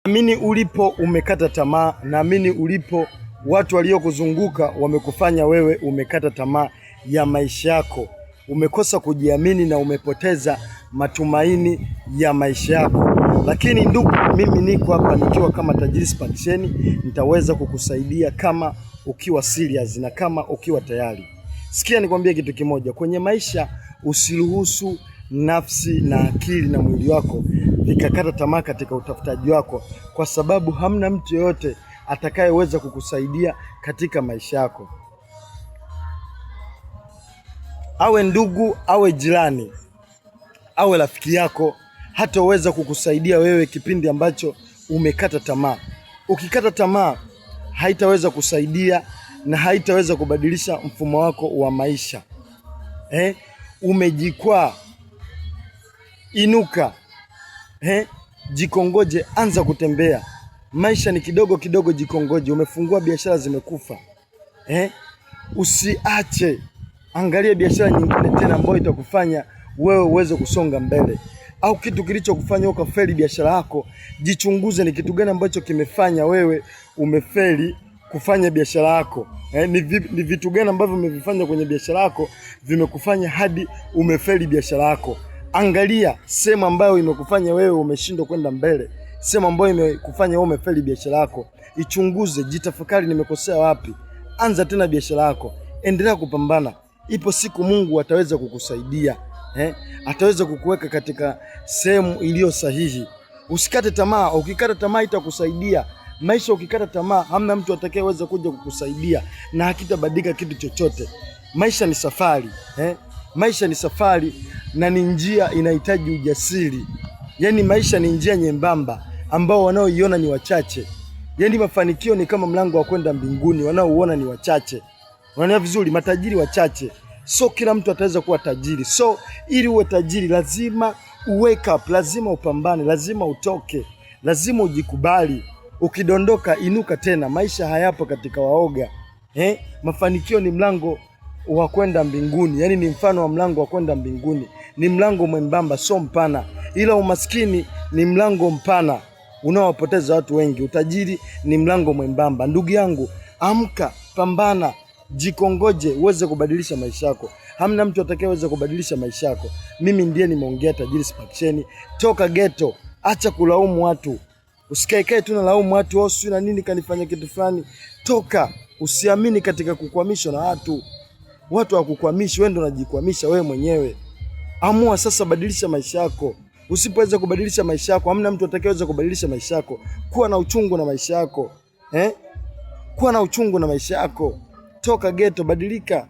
Naamini ulipo umekata tamaa, naamini ulipo watu waliokuzunguka wamekufanya wewe umekata tamaa ya maisha yako, umekosa kujiamini na umepoteza matumaini ya maisha yako. Lakini ndugu, mimi niko hapa nikiwa kama Tajiri Sparkshen, nitaweza kukusaidia kama ukiwa serious na kama ukiwa tayari. Sikia nikwambie kitu kimoja, kwenye maisha usiruhusu nafsi na akili na mwili wako vikakata tamaa katika utafutaji wako, kwa sababu hamna mtu yoyote atakayeweza kukusaidia katika maisha yako, awe ndugu, awe jirani, awe rafiki yako, hataweza kukusaidia wewe kipindi ambacho umekata tamaa. Ukikata tamaa, haitaweza kusaidia na haitaweza kubadilisha mfumo wako wa maisha. Eh, umejikwaa, inuka. Jikongoje, anza kutembea. Maisha ni kidogo kidogo, jikongoje. Umefungua biashara zimekufa, usiache, angalia biashara nyingine tena ambayo itakufanya wewe uweze kusonga mbele, au kitu kilichokufanya ukafeli biashara yako, jichunguze, ni kitu gani ambacho kimefanya wewe umefeli kufanya biashara yako. Ni vitu gani ambavyo umevifanya kwenye biashara yako vimekufanya hadi umefeli biashara yako? Angalia sehemu ambayo imekufanya wewe umeshindwa kwenda mbele, sehemu ambayo imekufanya wewe umefeli biashara yako, ichunguze, jitafakari, nimekosea wapi? Anza tena biashara yako, endelea kupambana. Ipo siku Mungu ataweza kukusaidia, Ataweza kukuweka katika sehemu iliyo sahihi. Usikate tamaa. Ukikata tamaa itakusaidia maisha. Ukikata tamaa, hamna mtu atakayeweza kuja kukusaidia na hakitabadilika kitu chochote. Maisha ni safari, Maisha ni safari na ni njia inahitaji ujasiri. Yaani maisha ni njia nyembamba ambao wanaoiona ni wachache. Yaani mafanikio ni kama mlango wa kwenda mbinguni, wanaouona ni wachache. Unaelewa vizuri, matajiri wachache. So kila mtu ataweza kuwa tajiri. So ili uwe tajiri lazima wake up, lazima upambane, lazima utoke, lazima ujikubali. Ukidondoka inuka tena, maisha hayapo katika waoga. Mafanikio ni mlango wa kwenda mbinguni, yaani ni mfano wa mlango wa kwenda mbinguni. Ni mlango mwembamba, sio mpana, ila umaskini ni mlango mpana unaowapoteza watu wengi. Utajiri ni mlango mwembamba. Ndugu yangu, amka, pambana, jikongoje uweze kubadilisha maisha yako. Hamna mtu atakayeweza kubadilisha maisha yako. Mimi ndiye nimeongea, Tajiri Sparkshen. Toka ghetto, acha kulaumu watu. Usikaekae tu nalaumu watu, oh, sijui na nini kanifanya kitu fulani. Toka, usiamini katika kukwamishwa na watu. Watu hawakukwamishi, wewe ndio unajikwamisha wewe mwenyewe. Amua sasa, badilisha maisha yako. Usipoweza kubadilisha maisha yako, hamna mtu atakayeweza kubadilisha maisha yako. Kuwa na uchungu na maisha yako, Kuwa na uchungu na maisha yako. Toka ghetto, badilika.